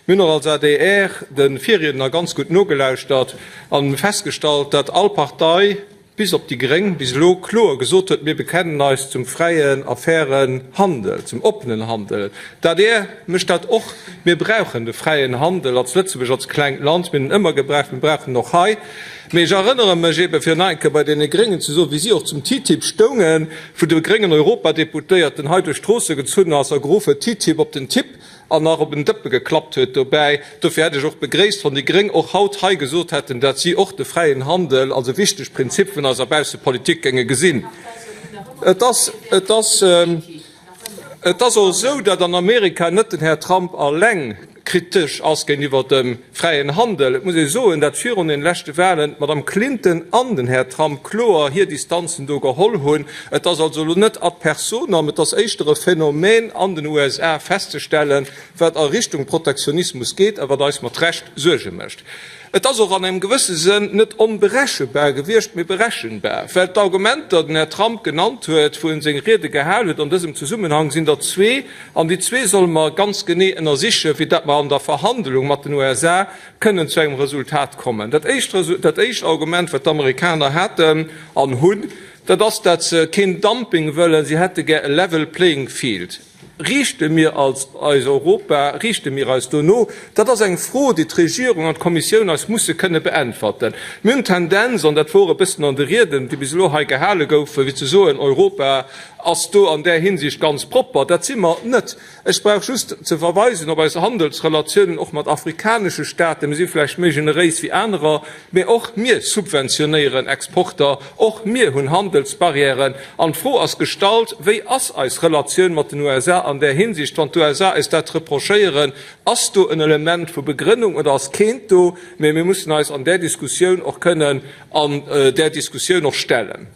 Mir hunn och als adr de Virriedner ganz gutt nogelauschtert an festgestallt, datt all Partei, bis op déi gréng, bis elo kloer gesot huet, Mir bekennen eis zum fräien a fairen Handel, zum oppenen Handel. D'adr mécht dat och. Mir brauchen de fräien Handel als Lëtzebuerg, als klengt Land. Mir hunn en ëmmer gebraucht, mir brauchen en och hei. Mee ech erënnere mech eeben, fir nach eng Kéier bei deene Gréngen ze soen, wéi si och zum TTIP stoungen, wou de gréngen Europadeputéierten hei duerch d'Stroosse gezunn ass a geruff huet, TTIP op den Tipp! an nach op en Dëppe geklappt huet dobäi. Dofir hätt ech och begréisst, wann déi Gréng och haut hei gesot hätten, dat si och de fräien Handel als e wichtegt Prinzip vun eiser Baussepolitik géinge gesinn. Et ass, et ass, et ass och esou, dat an Amerika net den Här Trump alleng kritesch ass géintiwwer dem fräien Handel. Et muss ee soen, dat virun den leschte Wahlen d'Madame Clinton an den Här Trump kloer hir Distanzen do geholl hunn. Et ass also elo net ad personam, et ass éischter e Phänomen an den USA festzestellen, wat a Richtung Protektionismus geet a wat eis mat Recht Suerge mécht. Et ass och an engem gewësse Sënn net onberechebar gewiescht, mee berechenbar, well d'Argumenter, den Här Trump genannt huet, wou en seng Riede gehal huet an dësem Zesummenhang, sinn der zwee, an déi zwee solle mer ganz genee ënnersichen, fir dat mer an der Verhandlung mat den USA kënnen zu engem Resultat kommen. Dat éischt, dat éischt Argument, wat d'Amerikaner haten an hunn, dat ass, dat se keen Dumping wëllen, si hätte gär e level playing field. Riichte mir als eis Europa, riichte mir eis dono? Dat ass eng Fro, déi d'Regierung an d'Kommissioun eis musse kënne beäntwerten. Mir hunn d'Tendenz, an dat wor e bëssen an de Rieden, déi bis elo hei gehale goufen, wéi ze soen, Europa ass do an där Hinsicht ganz propper. Dat si mer net. Ech brauch just ze verweisen op eis Handelsrelatiounen och mat afrikanesche Staaten. Mir si vläicht méi generéis wéi anerer, mee och mir subventionéieren Exporter, och mir hunn Handelsbarrièren. An d'Fro ass gestallt, Wéi ass eis Relatioun mat den USA an där Hinsicht? Wann d'USA eis dat reprochéieren, ass do en Element vu Begrënnung oder ass keent do? Mee mir mussen eis an där Diskussioun och kënnen an där Diskussioun och stellen.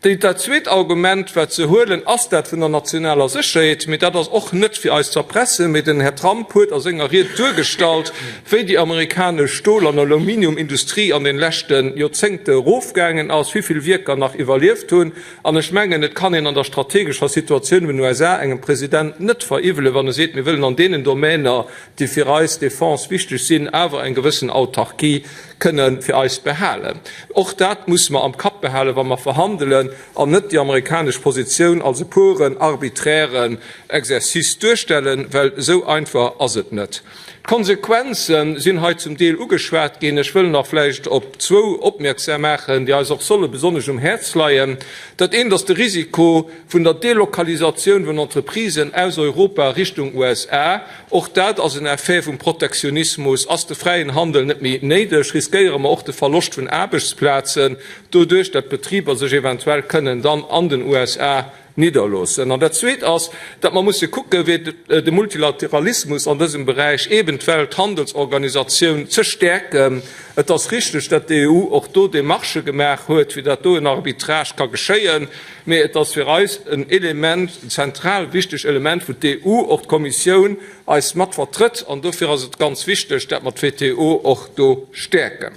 Dat zweet Argument, wat se huelen, ass dat vun der nationaler Sécherheet. Mee dat ass och net fir eis z'erpressen. Mee den Här Trump huet a senger Ried duergestallt, wéi déi amerikanesch Stol an Aluminiumindustrie an den leschte Joerzéngte erofgaangen ass, wéi vill Wierker nach iwwerlieft hunn. An ech mengen, et kann een an der strategescher Situatioun vun den USA engem President net veriwwelen, wann e seet, mir wëllen an deenen Domäner, déi fir eis Defense wichteg sinn, awer eng gewëssen Autarkie kënne fir eis behalen. Och dat musse mer am Kapp behalen, wa mer verhandelen, an net déi amerikanesch Positioun als e puren arbiträren Exercice duerstellen, well esou einfach ass et net. D'Konsequenze sinn hei zum Deel ugeschwat ginn. Ech wëll nach vläicht op zwou opmierksam maachen, déi eis och solle besonnesch um Häerz leien. Dat eent ass de Risiko vun der Delokalisatioun vun Entreprisen aus Europa Richtung USA. Och dat ass en Effet vum Protektionismus. Ass de fräien Handel net méi néideg, riskéiere mer och de Verloscht vun Aarbechtsplazen doduerch, datt d'Betriber sech eventuell kënnen dann an den USA nidderloossen. An dat Zweet ass, datt mer musse kucken, wéi de Multilateralismus an dësem Beräich, eben d'Welthandelsorganisatioun, ze stäerken. Et ass richteg, datt d'EU och do Démarchë gemaach huet, fir datt do en Arbitrage ka geschéien, mee et ass fir eis en Element, en zentral wichteg Element, wou d'EU, och d'Kommissioun, eis mat vertrëtt. An dofir ass et ganz wichteg, datt mer d'WTO och do stäerken.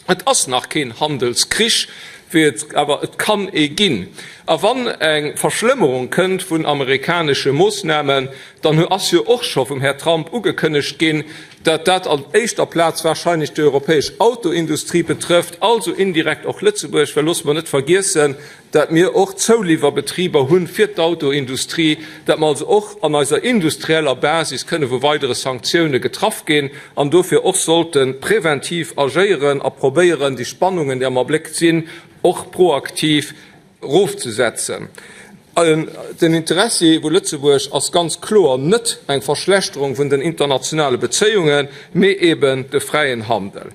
Et ass nach keen Handelskrich, wéi et awer et kann ee ginn. A wann eng Verschlëmmerung kënnt vun amerikanesche Moossnamen, dann ass jo och scho vum Här Trump ugekënnegt ginn, dat dat an éischter Plaz wahrscheinlech déi europäesch Autoindustrie betrëfft, also indirekt och Lëtzebuerg, well loosse mer net vergiessen, dat mir och Zouliwwerbetriber hu fir d'Autoindustrie, dat mer also och an eiser industrieller Basis kënne vu weidere Sanktioune getraff ginn an dofir och sollte präventiv agéieren a probéieren, déi Spannungen, déi am Abléck sinn, och proaktiv erofzesetzen. Den Interessi vu Lëtzebuerg ass ganz kloer net eng Verschlechterung vun den internationale Bezéiungen, mee eben de fräien Handel.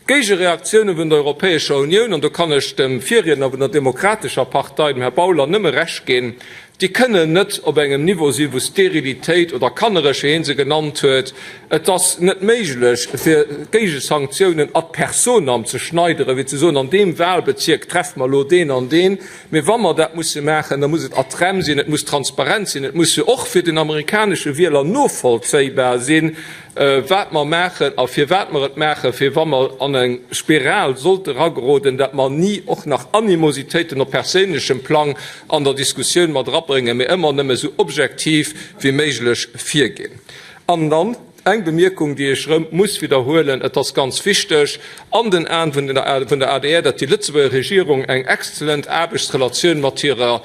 D'Géigereaktioune vun der Europäescher Unioun, an do kann ech dem Virriedner vun der Demokratescher Partei, dem Här Bauler, nëmme Recht ginn, déi kënnen net op engem Niveau si vu Sterilitéit oder kannereg, wéi hie se genannt huet. Et ass net méiglech, fir Géigesanktiounen ad personam ze schneideren, wéi ze soen, an deem Wahlbezierk treffe mer elo deen an deen. Mee wa mer dat musse maachen, da muss et ad rem sinn, et muss transparent sinn, et muss och fir den amerikanesche Wieler novollzéibar sinn, wat mer maachen a firwat mer et maachen, fir wa mer an eng Spiral sollte erageroden, dat mer ni och nach Animositéiten op perséinlechem Plang an der Diskussioun mat erabréngen, mee ëmmer nëmme esou objektiv wéi méiglech virginn. An dann. Eng Bemierkung, déi ech erëm muss widderhuelen, Et ass ganz wichteg an den Aen vun der adr, datt déi Lëtzebuerger Regierung eng exzellent Aarbechtsrelatioun mat hirer,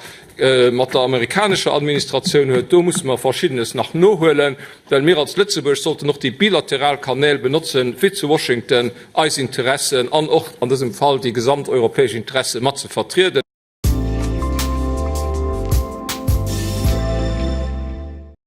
mat der amerikanescher Administratioun huet. Do musse mer Verschiddenes nach nohuelen, well mir als Lëtzebuerg sollten och déi bilateral Kanäl benotzen, fir zu Washington eis Interessen an och an dësem Fall déi gesamteuropäesch Interesse mat ze vertrieden.